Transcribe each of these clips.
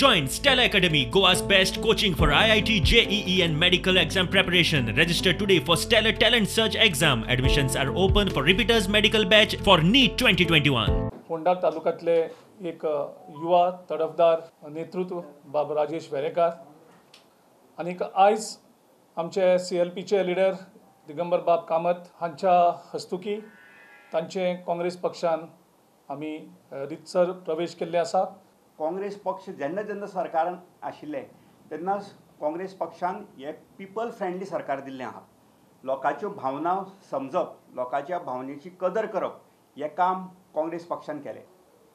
Join Stellar Academy, Goa's best coaching for IIT, JEE and medical exam preparation. Register today for Stellar Talent Search exam. Admissions are open for repeaters medical batch for NEET 2021. Ponda तालुक्यातले एक युवा तडफदार नेतृत्व बाब राजेश वेरेंकार आनीक आयज आमचे सीएलपीचे leader Digambar बाब कामत हांच्या हस्तुकी तांचे काँग्रेस पक्षान आमी रितसर प्रवेश केल्ले आसा. काँग्रेस पक्ष जेन्ना जेन्ना सरकारान आशिल्ले तेन्ना काँग्रेस पक्षान हे पिपल फ्रेंडली सरकार दिल्लें आहा. लोकांच्यो भावना समजप, लोकांच्या भावनेची कदर करप हें काम काँग्रेस पक्षान केलें.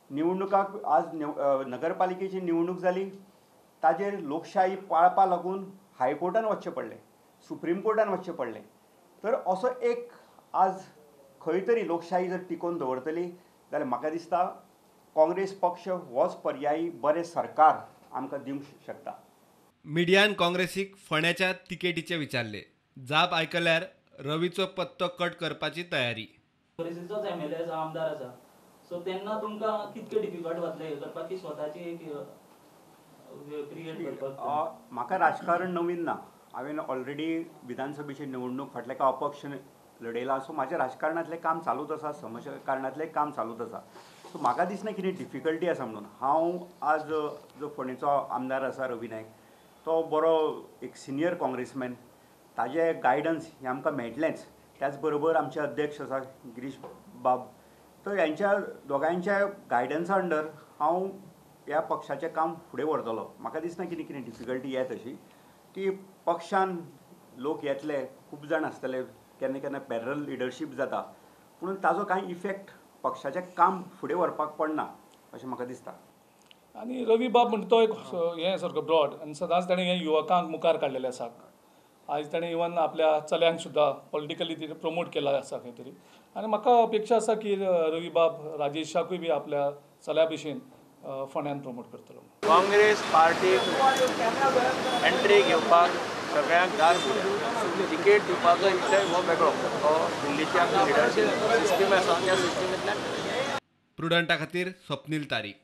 निवडणुकाक आज नगरपालिकेची निवडणूक जाली, ताजेर लोकशाही पाळपा लागून हायकोर्टान वचचें पडलें, सुप्रीम कोर्टान वचचें पडलें. तर असो एक आज खंय तरी लोकशाही जर टिकोवन दवरतली जाल्यार म्हाका दिसता काँग्रेस पक्ष होच पर्यायी बरें सरकार आमकां दिवंक शकता. मिडियान काँग्रेसीक फोंड्याच्या तिकेटीचे विचारले, जाप आयकल्यार रवीचो पत्तो कट करपाची तयारी. काँग्रेसीचोच एमएलए आसा, आमदार आसा, सो तेन्ना तुमकां कितके डिफिकल्ट वतलें हें करपाक की स्वताची एक क्रिएट करपाक? म्हाका राजकारण नवीन ना. हांवें ऑलरेडी विधानसभेची निवडणूक फाटल्या एका अपक्ष लढयला. सो म्हाजें राजकारणांतलें काम चालूच आसा, समाजकारणांतलें काम चालूच आसा. सो म्हाका दिसना कितें डिफिकल्टी आसा म्हणून. हांव आज जो फोंडेचो आमदार आसा रवी नायक, तो बरो एक सिनियर काँग्रेसमॅन, ताजें गायडन्स हें आमकां मेळटलेंच. त्याच बरोबर आमचे अध्यक्ष आसा गिरीश बाब, तर हेंच्या दोगांयच्या गायडन्सा अंडर हांव ह्या पक्षाचें काम फुडें व्हरतलो. म्हाका दिसना कितें कितें डिफिकल्टी येत अशी की पक्षान लोक येतले, खूब जाण आसतले, केन्ना केन्ना पॅरल लिडरशीप जाता, पूण ताजो कांय इफेक्ट पक्षाचें काम फुडें व्हरपाक पडना अशें म्हाका दिसता. आनी रवी बाब म्हणटा तो एक हें सारको ब्रॉड आनी सदांच ताणें हें युवकांक मुखार काडलेलें आसा. आयज ताणें इवन आपल्या चल्यांक सुद्दां पॉलिटिकली तिणें प्रमोट केला आसा खंय तरी. आनी म्हाका अपेक्षा आसा की रवी बाब राजेशाकूय बी आपल्या चल्या भशेन फोंड्यान प्रमोट करतलो. काँग्रेस पार्टीक एंट्री घेवपाक सगळ्यांक दार फुडें, तिकेट दिवपाचो विशय हो वेगळो, हो दिल्लीची आमची लिडरशीप सिस्टीम आसा, त्या सिस्टीमेंतल्यान. प्रुडंटा खातीर स्वप्नील तारीक.